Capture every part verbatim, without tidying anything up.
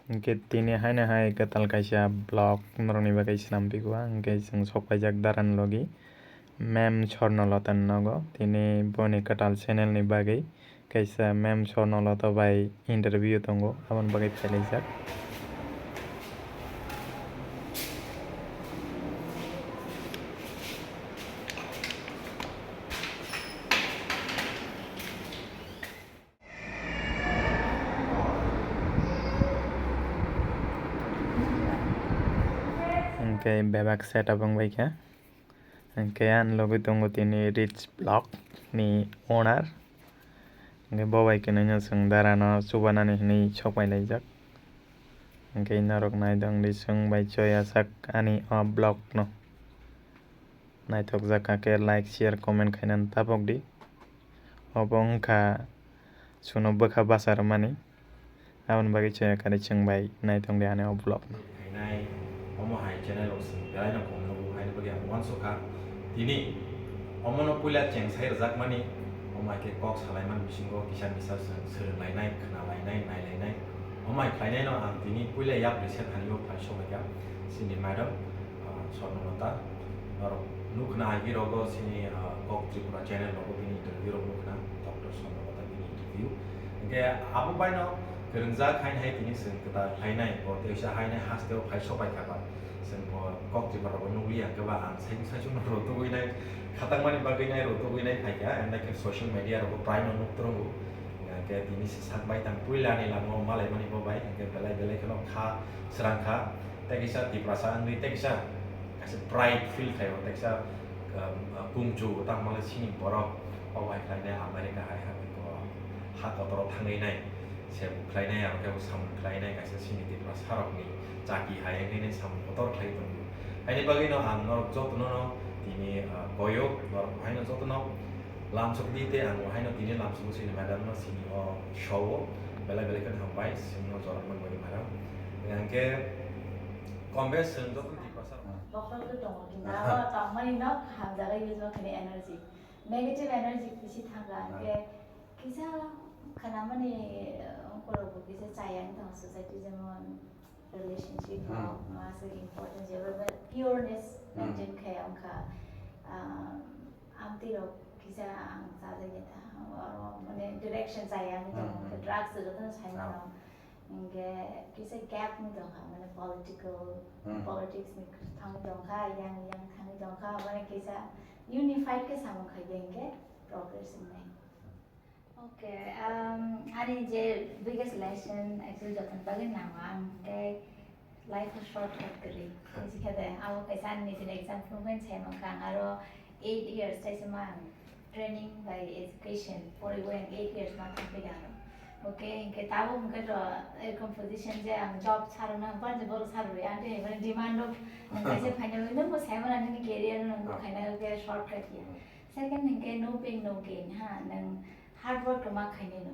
Hwnkhe tini haino hai kwtal kaisa vlog norokni bagwi swnam phikha, hwnkhe chwng sok paijak Daran logi mem Swarnalota ni nogo. Tini boni kwtal channel ni bagwi kaisa mem Swarnalota bai interview tongo, aboni bagwi phailaijak. Hwnkhe bebak setup wng bai kha. Hwnkhe ani logi tongo tini Rich Vlog ni owner. Hwnkhe bo bai khe nini chwng Darano chubanani hinwi sok pai laijak. Hwnkhe norok nai tong di chwng bai choi asak ani o vlog no. Naithokjak kha khe like, share, comment khainani tabok di. Obo wngkha chwngno bwkha bacha rwmani. Aboni bagwi chaya kari chwng bai naitong di ani o vlog no. Khainai, omo hai channel rok chwng belai no kom nugo, haini bagwi ang uansukha. Tini omono puila cheng sai rwjakmani, omo hai khe kok salaimani bisingo kisa misa chwng swrwnglainai, khwnalainai, nailainai. Omo hai khlainaino ang tini puila yapri se thani o phai sobaikha chini madam, ah, Swarnalota. Norok nukhna agi rogo chini, ah, Kok Tripura channel rogo bini interview rok nukhna, Doctor Swarnalota bini interview. Hwnkhe abo baino kwrwngjak haini hai tini chwng kwtal khlainai, bo teisa haini hasteo phai sobai kha ba. Chwng bo Kok Tripura rogo nukliya, hwnkhe ba ang sai sai chwngno rotugwi nai, khatangmani bagwi nai rotugwi nai phaikha, and like social media rogo praino nuk twrwngo. Hwnkhe tini se sak bai tang puila ani lama o malaimani bo bai, hwnkhe belai belai kheno kha srang kha, tei kisa Tiprasa wngwi tei kisa kaisa pride feel khaio, tei kisa, um, uh, kungju tangmani chini borok o bai khlainai America hai ha ko ha kotoro thangwi nai se bo khlainai, abo khe bo samung khlainai kaisa chini Tiprasa rokni chaki hai wngwi nai samung kotor khlai tongo. Haini bagwi no ang norok jotono no tini, uh, koyo norok haino jotono lamsok di tei ang haino tini lamsok sini madam no sini o show o belai belai khe hambai sini o jorok man bagwi madam. Hingke kom bes chwng joto Tiprasa rok. Bokhorok tongo kinda o tongmani no hamjaga use ma khani energy. Negative energy bisi thangkha, hingke kisa khanamani, eh, ongkorok bo kisa chaya wng tongo society, jemon relationship rok, ma se important je pureness maintain khai wngkha. Ah, amtwi rok kisa ang chajagya ta, oro mane direction chaya wngwi tongo, drugs jotono sai mano. Hingke kisa gap wngwi tongkha, mane political, politics ni thangwi tongkha, yang, yang thangwi tongkha, mane kisa unified khe samung khaikhe hingke progress wngnai. Okay, um, ani je biggest lesson actually jotono bagwi nango ang hingke life o shortcut kwrwi. Buji kha de, abo kaisa ani nijini example wngkha, sai mankha ang aro eight years chai se mang training by education, poriwi ang eight years ma thangphi aro. Okay, hingke tabuk hingke to erokom position je ang job saro na, banje borok saro ya, ang tini mane demand of ang kaisa final wngwi nang bo sai mano nini career nang bo khaina ke shortcut ya. Second hingke no pain no gain ha, nang hard work ma khainai no,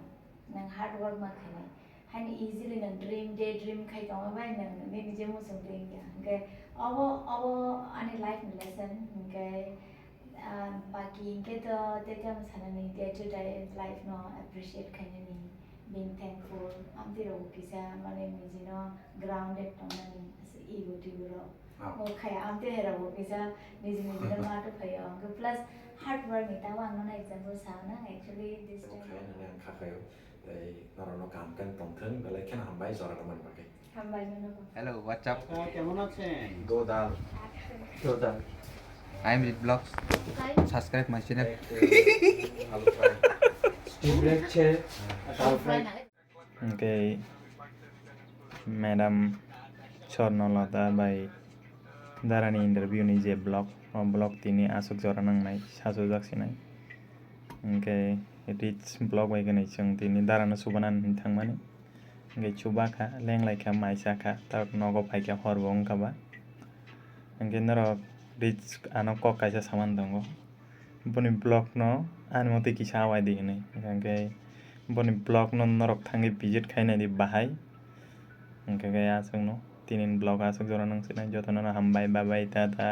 nang hard work ma khainai. Haini easily nang dream, day dream khai tongma bai nang nini je muchung twi wngya. Hingke obo, obo ani life ni lesson, hingke Ah, baki hingke to tei tamo sanani day to day life no appreciate khainani, being thankful, amtwi rok bo kisa mane niji no grounded tongnani, ego tigo rok. Ah. O khai amtwi hai rok bo kisa niji niji no ma to phaio. Hingke plus hard work ni tamo ang nono example sa na actually this time. Khai nani ang kha khaio. Tei norokno kaham khe tongthwng, belai kheno hambai jora rwmani bagwi. Hambai nono bo. Hello, what's up? কাকা, কেমন আছেন? দো দাল। দো দাল। I am Rit Vlogs. Subscribe my channel. Steam দেখছে। Hwnkhe madam Swarnalota bai Darani interview ni je vlog, o vlog tini aswk jora nangnai, sachojak sinai. Hwnkhe Rich Vlog bai khe nai chwng tini Darano chubanani hinwi thangmani. Hwnkhe chubakha, lenglaikha, maisakha, tabuk nogo phaikha, horbo wngkha ba. Hwnkhe norok Rich ano kok kaisa samani tongo. Boni vlog no ani motwi kisa awai di hinwi. Hwnkhe boni vlog no norok thangwi visit khai naidi bahai. Hwnkhe khe aswkno tini ni vlog aswk jora nang sinai, jotono no hambai, bye bye, tata.